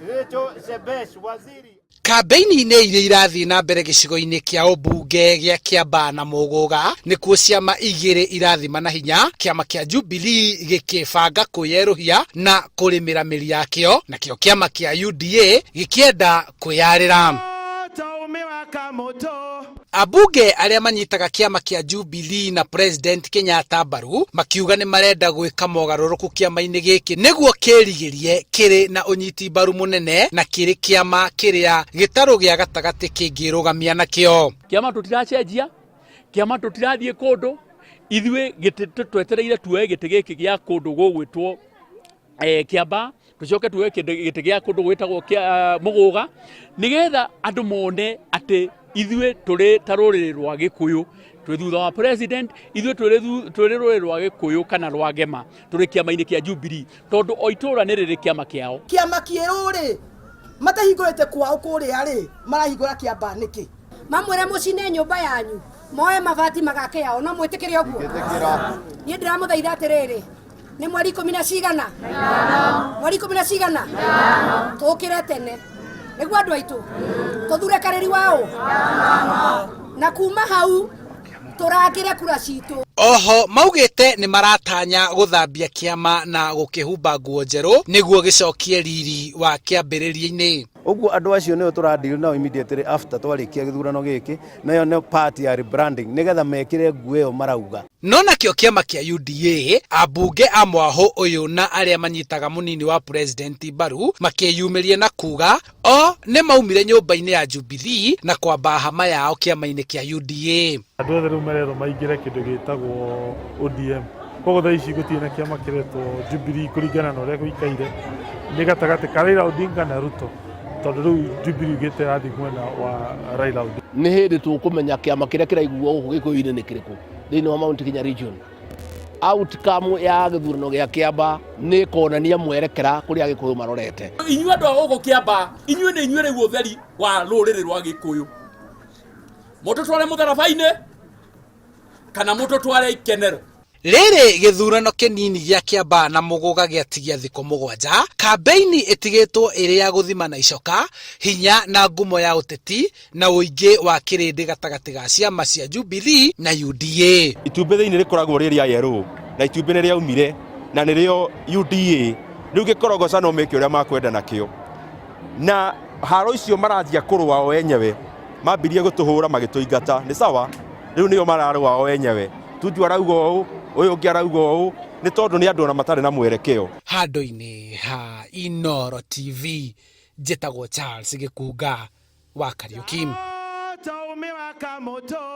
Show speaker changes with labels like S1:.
S1: Rachel Shebesh, waziri.
S2: Kambĩini-inĩ iria irathiĩ na mbere gĩcigo-inĩ kĩa ũmbunge gĩa Kĩambaa na Mũgũga nĩkuo ciama igĩrĩ irathima na hinya, kĩama kĩa Jubilee gĩkĩbanga kwĩyerũhia na kũrĩmĩra mĩri yakĩo, nakĩo kĩama kĩa UDA gĩkĩenda kwĩyarĩra. Ambunge arĩa manyitaga kĩama kĩa Jubilee na President Kenyatta mbaru makiuga nĩ marenda gwĩka mogarũrũku kĩama-inĩ gĩkĩ nĩguo kĩrigĩrie kĩrĩ na ũnyiti mbaru mũnene na kĩrĩ kĩama kĩrĩa gĩtarũ gĩa gatagatĩ kĩngĩrũgamia nakĩo.
S3: Kĩama tũtiracenjia, kĩama tũtirathiĩ kũndũ, ithuĩ gĩtĩ twetereire tuoe gĩtĩ gĩkĩ gĩa kũndũ gũgwĩtwo Kĩambaa, tucoke tuoe gĩtĩ gĩa kũndũ gwĩtagwo Mũgũga, nĩgetha andũ mone atĩ ithuĩ tũrĩ ta rũrĩrĩ rwa Gĩkũyũ twĩ thutha wa president, ithuĩ twĩ rũrĩrĩ rwa Gĩkũyũ kana rwa Ngema, tũrĩ kĩama-inĩ kĩa Jubilee, tondũ o itũra nĩ rĩrĩ kĩama kĩao.
S4: Kĩama kĩerũ rĩ, matahingũrĩte kwao kũrĩa rĩ, marahingũra Kĩambaa nĩkĩ?
S5: Mamwĩre mũcine nyũmba yanyu, moe mabati magake yao, no mwĩtĩkĩre ũguo? Niĩ ndĩramũthaitha atĩrĩrĩ, nĩ mweri ikũmi na cigana, mweri ikũmi na cigana, tũkĩre tene nĩguo andũ aitũ tũthure karĩri wao, na kuma hau tũrangĩre kura citũ.
S2: Oho maugĩte nĩ maratanya gũthambia kĩama na gũkĩhumba nguo njerũ nĩguo gĩcokie riri wa kĩambĩrĩria-inĩ.
S6: Ũguo andũ acio nĩo tũradeal nao immediately after twarĩkia gĩthurano gĩkĩ, nayo nĩ part ya rebranding nĩgetha mekĩre nguo ĩyo marauga.
S2: No nakĩo kĩama kĩa UDA, ambunge a mwahũ ũyũ na arĩa manyitaga mũnini wa president mbaru makĩyumĩria na kuga o nĩ maumire nyũmba-inĩ ya Jubilee na kwamba hama yao kĩama-inĩ kĩa UDA.
S7: Andũ othe rĩu marerwo maingĩre kĩndũ gĩtagwo ODM. Koguo thaa ici gũtirĩ na kĩama kĩretwo Jubilee kũringana na ũrĩa gũikaire, nĩ gatagatĩ ka Raila Odinga na Ruto, tondũ rĩu Jubilee ugĩte ĩrathiĩ mwena wa Raila Odinga.
S8: Nĩ hĩndĩ tũkũmenya kĩama kĩrĩa kĩraiguo gũkũ Gĩkũyũ-inĩ nĩ kĩrĩkũ thĩinĩ wa Mount Kenya region. Outcome ya gĩthurano gĩa Kĩambaa nĩ ĩkonania mwerekera kũrĩa Agĩkũyũ marorete.
S3: Inyuĩ andũ a gũkũ Kĩambaa, inyuĩ nĩ inyuĩ rĩu ũtheri wa rũrĩrĩ rwa Gĩkũyũ. Mũtũtware mũtharaba-inĩ kana mũtũtware ikenero.
S2: Rĩrĩ gĩthurano kĩnini gĩa Kĩambaa na Mũgũga gĩatigia thikũ mũgwanja, kambeini ĩtigĩtwo ĩrĩ ya gũthima na icoka, hinya na ngumo ya ũteti na ũingĩ wa kĩrĩndĩ gatagatĩ ga ciama cia Jubilee na UDA.
S9: Itumbĩ thĩinĩ rĩkoragwo rĩ rĩa yerũ na itumbĩ nĩ rĩaumire na nĩrĩo UDA. Rĩu gĩkorogoca no meke ũrĩa makwenda nakĩo. Na haro icio maranjia kũrũa o enyewe, mambirie gũtũhũra magĩtũingata, nĩ sawa, rĩu nĩo mararũa o enyewe. Tuju arauga ũũ, ũyũ ũngĩ arauga ũũ, nĩ tondũ nĩ andũ ona matarĩ na mwerekeo.
S2: Handũ-inĩ ha Inooro TV, njĩtagwo Charles Gĩkunga wa Kariũki.